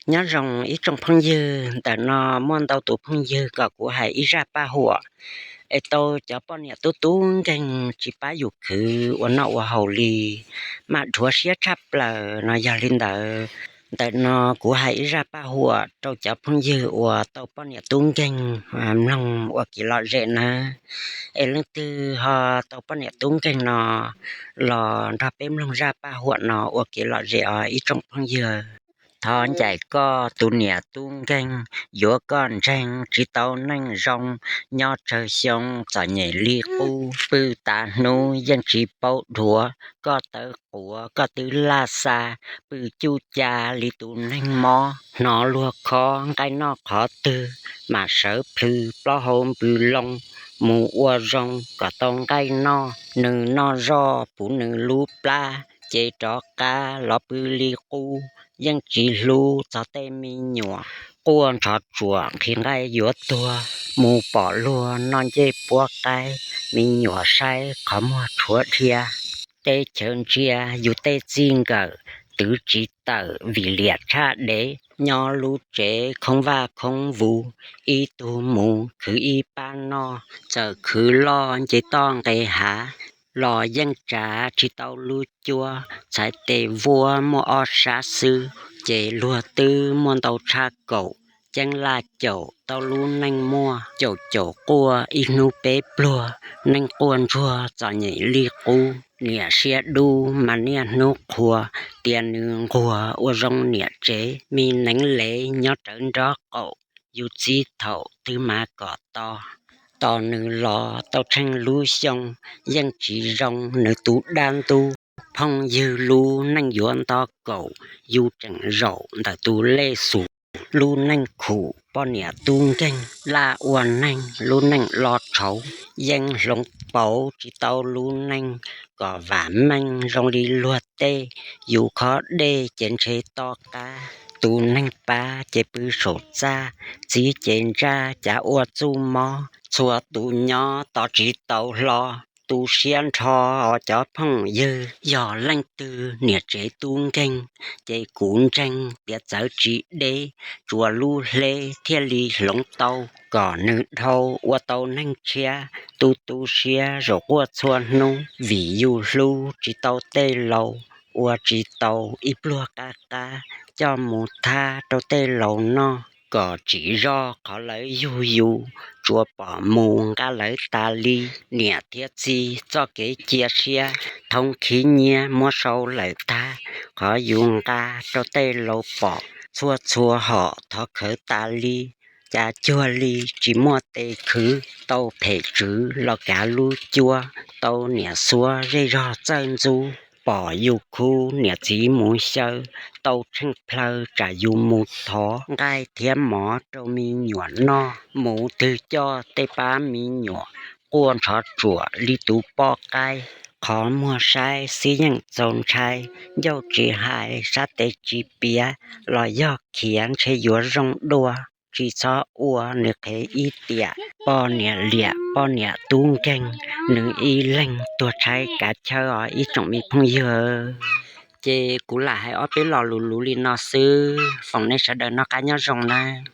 Nyob zoo ib tsoom phooj ywg, ntawm no muaj ntau tus phooj ywg kom kuv hais ib zaj paj huam es tau cov poj niam tub tub nkeeg tsis pab yus khwv ua noj ua haus li, mam dhuav siab tshaj plaws no. Yog li ntawd, ntawm no kuv hais ib zaj paj huam rau cov phooj ywg uas tau poj niam tub nkeeg mloog ua kev lom zem nawb. Es leej twg ho tau poj niam tub nkeeg no los nrog peb mloog zaj paj huam no ua kev lom zem os ib tsoom phooj ywg. Thov ncaim koj tus niam tub nkeeg, yuav koj ntseeg tsis tau neej zoo, nyob tsawg xyoo txom nyem li qub, pw tas hnub yeej tsis paub dhuav, koj tawv quav koj twb laj xa, pw cuj ca li tus neeg mob, hnov luag khob nqaij noj qhov twg, mam sawv plhws plaub hau npws loo, mus ua zoo kom tau nqaij noj, nws noj zoj puv nws lub plab, ces rov qab los pw li qub, yeej tsis hlub txog tej me nyuam, quaj ntxhov tsuam nqhis nqaij yuav tuag, mus pom luag noj ncej puab qaib, me nyuam saib qhov muag tshuav dhia. Teb chaws ntsia yus tej txij nkawm, twv tsis tawm vim liam tshaj dev, nyob lub tsev khoob vaj khoob vus, ib tug mus khwv ib pab noj, txawm khwv loj nce toj nqes hav los yeej tsav tsis tau lub cuab, txhais tes vuab muaj ob sab xwb, ces luag twb muaj ntau tshaj kaum, ceeb laj caum tau lub neej muaj, caum caum quaj ib hnub peb pluag, neej quaj ntsuag txom nyem li qub, niam siab dub mas niaj hnub qhuas, tias nws nquag ua zoo niam tsev, me neev lev nyob rawv nrob qaum, yus txib thaum twg mas kom to. Tos nws los tau tsheej lub xyoo, yeej tsis zoo nws tus dab ntub, phooj ywg lub neej yuav nto kaum, yus tseem zaum ntawm tus lej xus. Lub neej khum poj niam tub nkeeg, laj ua neeg lub neej lo tshauv, yeej hloov pauv tsis tau lub neej, kom vam meej zoo li luag tej, yus khob dej ces ntshe to qab, tus neeg pab ces pw saum txaj, txiv ces ntsaj cav ua txuj mob, txhua tus nyob tos tsis tau hlo, tu siab nrho os cov phooj ywg. Yog leej twg niam tsev tub nkeeg, ces kuv ntseeg tias txawv tsis deb, tsuas lub hleb thiaj li hloov tau, kom nws dhau ua tau neeg tshiab, tu tu siab zaum quaj txhua hnub, vim yus hlub tsis tau tej laus, ua tsis tau ib pluag qab qab, coj mus thab rau tej laus noj, kom tsim zog qhov lawv yug yus, tsuas pom mus nqa lawv tas li, niam thiab txiv txoj kev cia siab, thoob khib nyiab muab sau lawm tag, qhov yus nqa rau tej laus pom, txhua txhua hom thov khawv tas li, cas cuag li tsis muaj tes khwv, tau phem tswv los kav lub cuab, tau niam xuab zej zog txawj ntxub, pom yus khub niam txiv mus xyaw, tau tsheej plhaw tsam yus mus thov nqaij thiab mov rau me nyuam noj, mus twg coj tej pab me nyuam, quaj ntxhov tsuam li tus poj qaib, qhov muag saib xwb yeej txaus ntshai, ncauj tsis hais sab tes tsis piav, los yog khiav ntshe yuav zoo dua, tsis txhob ua nws qhev ib tiam, poj niam liam poj niam tub nkeeg, nws ib leeg tuag tshaib kav chaw os ib tsoom me phooj ywg. Ces kuv lam hais ob peb lo lus luv li no xwb, foom nej sawv daws noj qab nyob zoo nawb.